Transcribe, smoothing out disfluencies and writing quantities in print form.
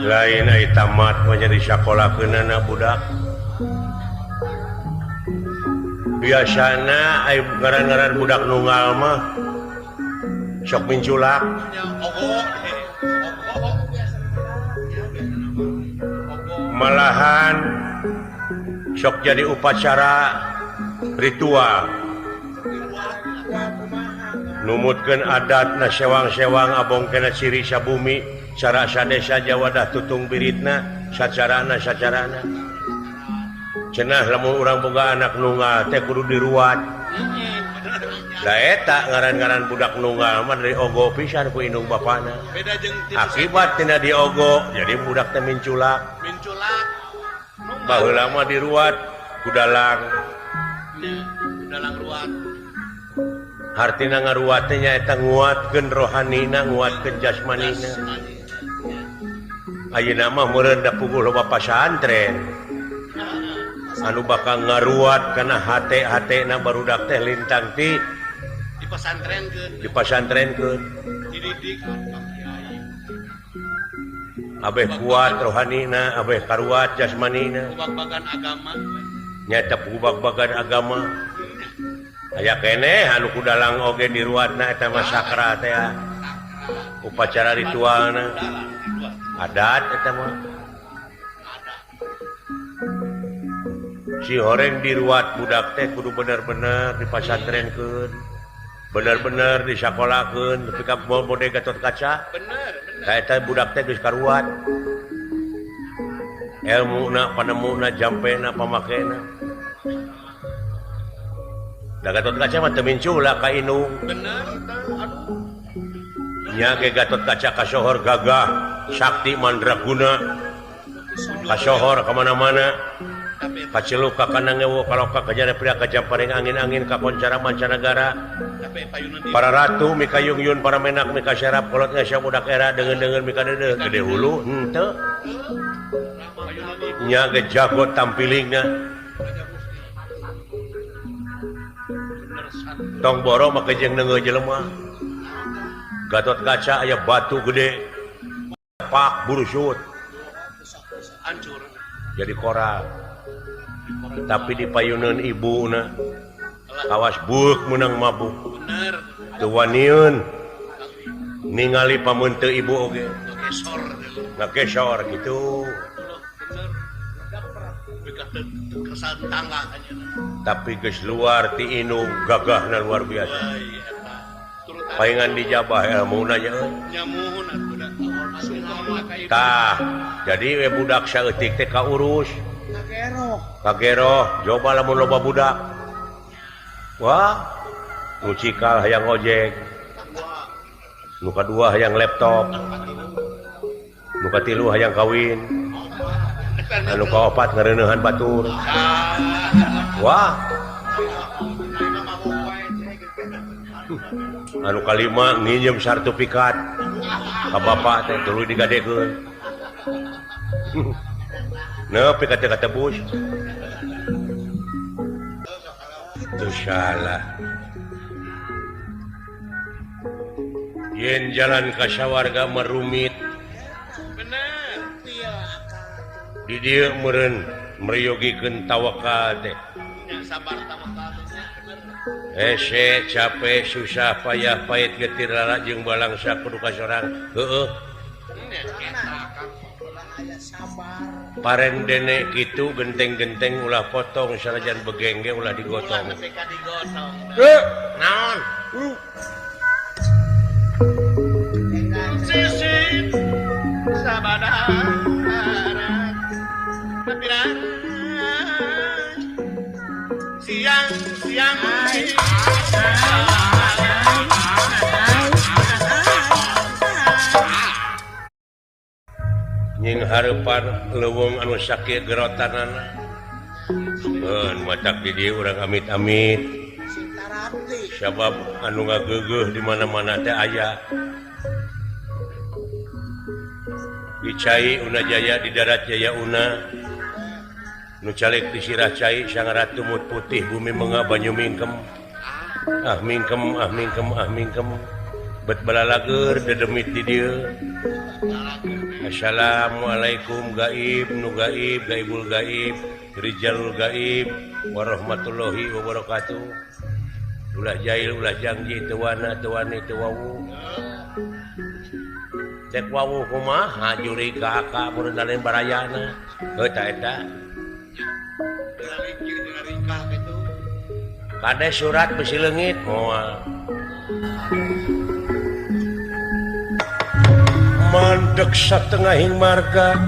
Lain ai tamat mah jadi sakolakeunana budak. Biasana ai ngaran-ngaran budak nunggal mah sok minculak. Malahan sok jadi upacara ritual. Numutkeun adatna sewang-sewang abongkeuna ciri sabumi cara sadesa jawadah tutung biritna sacarana sacarana. Cenah lamun urang boga anak nunggal teh kudu diruat. Da eta ngaran-ngaran budak nunggal mah dari ogo pisan ku indung bapana. Akibat tina diogo jadi budak teh minculak. Minculak. Baheula mah diruat ku dalang. Dalang ruat. Hartina ngaruat teh nyaeta nguatkeun rohanina, nguatkeun jasmanina. Ayeuna mah meureun da puguh loba pasantren. Anu bakal ngaruat kana hate-hatena barudak teh lintang ti dipasantrenkeun. Dipasantrenkeun. Dididik abeh kuat rohanina, abeh karuat jasmanina. Bag-bagan agama. Nyaeta bag-bagan agama. Aya keneh anu ku dalang oge diruatna eta mah sakra teh. Upacara ritualna. Adat eta mah. Si horeng diruat budak teh kudu bener-bener dipasantrenkeun. Bener-bener disakolakeun nepi ka bode Gatot Kaca. Bener, bener. Ka eta budak teh geus karuat. Elmuna, panemuna, jampena, pamakena. Da Gatot Kaca mah teu minculak ka indung. Bener tah, aduh. Nya ge Gatot Kaca kasohor gagah, sakti mandraguna. Kasohor ka mana-mana. Kaceluk ka kanang ngewo kaloka kajana pria kajamparing angin-angin kakoncara mancanagara. Para ratu mika yung-yun, para menak mika syarap, kolot ngasya budak era deungeun-deungeun mika deudeuh gede hulu henteu. Nya ge jago tampilingna. Tong boro make jeung neungeuh jelema. Gatot Kaca aya batu gede. Pak burusut. Hancur. Jadi koral. Tapi dipayuneun ibuna. Kawas buuk meunang mabuk. Bener. Teu waniun. Ningali pameuteu ibu oge. Ngagesor gitu. Tapi geus luar ti indung gagahna luar biasa. Paingan dijabah elmuna nya euy. Tah, jadi we budak saeutik teh kaurus. Kageroh, coba lamun loba budak. Wah, nu cikal hayang ojek. Nu kadua hayang laptop. Nu katilu hayang kawin. Anu kaopat ngareuneuhan batur. Wah. Anu kalima nginjem sertifikat ka bapak teh tuluy digadekeun. Nepi ka teu katebus. Teu salah. Yen jalan ka sawarga mah rumit. Bener. Di dieu meureun mriyogikeun tawakal teh. Sabar tawakal teh. Hese capek susah payah pahit getir lala jeung balangsa kudu ka sorang. Heueuh. Paren dene kitu genteng-genteng ulah potong sanajan begengge ulah digotong. Heuh, naon? Sisi sabadaran tepiran siang-siang nying hareupan leuweung anu sakieu gerotanana. Heun matak di dieu urang amit-amit. Sabab anu ngageugeuh di mana-mana teh aya. Di cai Una Jaya di darat Jaya Una. Nu calik di sirah cai Sang Ratu Mut Putih bumi menga banyu mingkem. Ah mingkem, ah mingkem, ah mingkem. Bet balalager dedemit di dieu. Assalamualaikum gaib nu gaib gaibul gaib rijalul gaib warahmatullahi wabarakatuh. Ulah jahil ulah jangji teu wana teu wani teu wawu. Cek wawu kumaha juri ka aka mun lain barayana. Heuh ta eta. Kade surat besi leungit moal. Mandek satengahing marga